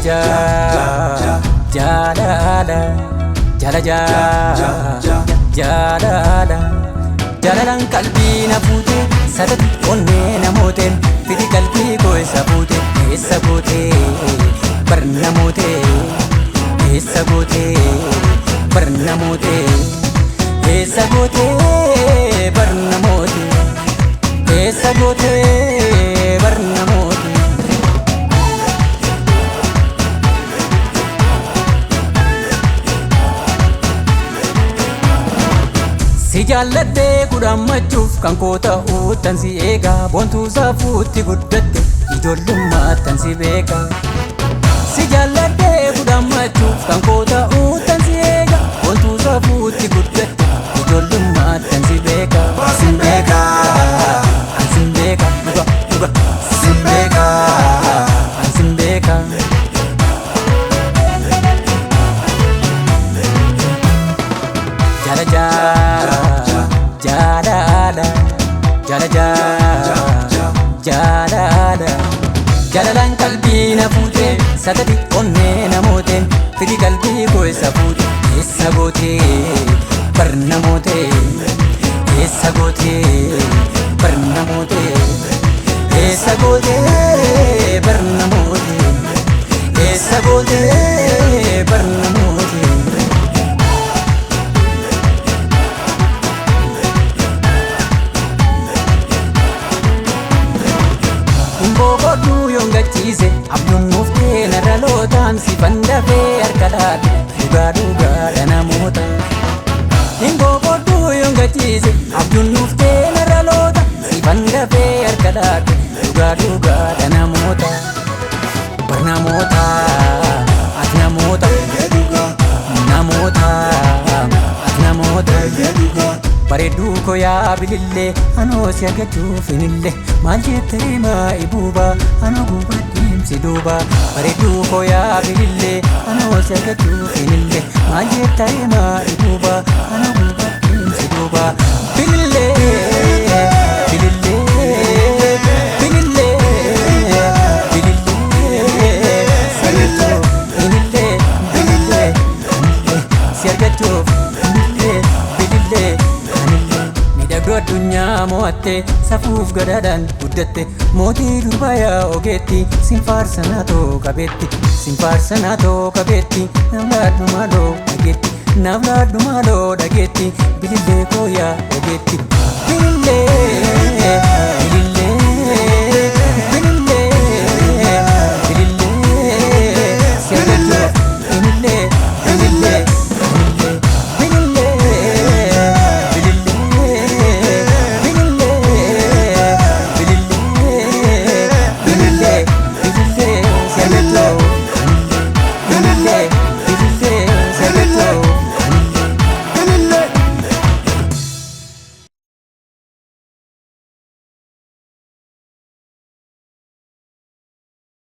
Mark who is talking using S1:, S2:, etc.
S1: Jala jaalala jala jaalala jaalalaan qalbii na fuute sadati onnee namooteen fidi qalbii koo eessa buute eessa goote barnamoote eessa goote barnamoote eessa goote barnamoote eessa goote barnamoote. Si jaalladhee kudhammachuuf kan koo ta'uu tan si eega boontuu saafuutti guddatte ijoollummaa tan si beeka. Si jaalladhee kudhammachuuf kan koo ta'uu tan si eega boontuu saafuutti guddatte ijoollummaa tan si beeka.
S2: Sin beeka.
S1: An sin beeka dhuga dhuga
S2: Sin beeka.
S1: An sin beeka. Jala jaalala jala jaalala jaalalaan qalbii na fuute sadati onnee namooteen fidi qalbii koo eessa fuute eessa goote barnamoote eessa goote barnamoote eessa goote barnamoote eessa goote barnamoote. Boqoduu yoon gachiise abjuun muftee narra lootaan sifan dafee harka laate dhugaa dhugaadha namoota. Boqoduu yoon gachiise abjuun muftee narra loota sifan dafee harka laate dhugaa dhugaadha namoota. Barnamoota ati namoota namoota ati namoota. Bareedduu koo yaa bilillee anoo si argachuuf hinillee maal jettee maa'i buuba anoo gubadhiimsi duuba. Bareedduu koo yaa bilillee anoo si argachuuf hinillee maal jettee maa'i buuba anoo gubadhiimsi duuba. Bilillee bilillee bilillee bilillee si argachuuf hinillee bilillee anillee si argachuuf hinillee bilillee. Miidhagduu addunyaa mo'atte safuuf gadaadhaan guddatte mootii durbaa yaa ogeetti sin faarsanaa too qabeetti sin faarsanaa too qabeetti naaf laadhu maaloo dhageetti naaf laadhu maaloo dhageetti bilillee koo yaa ogeetti bilillee.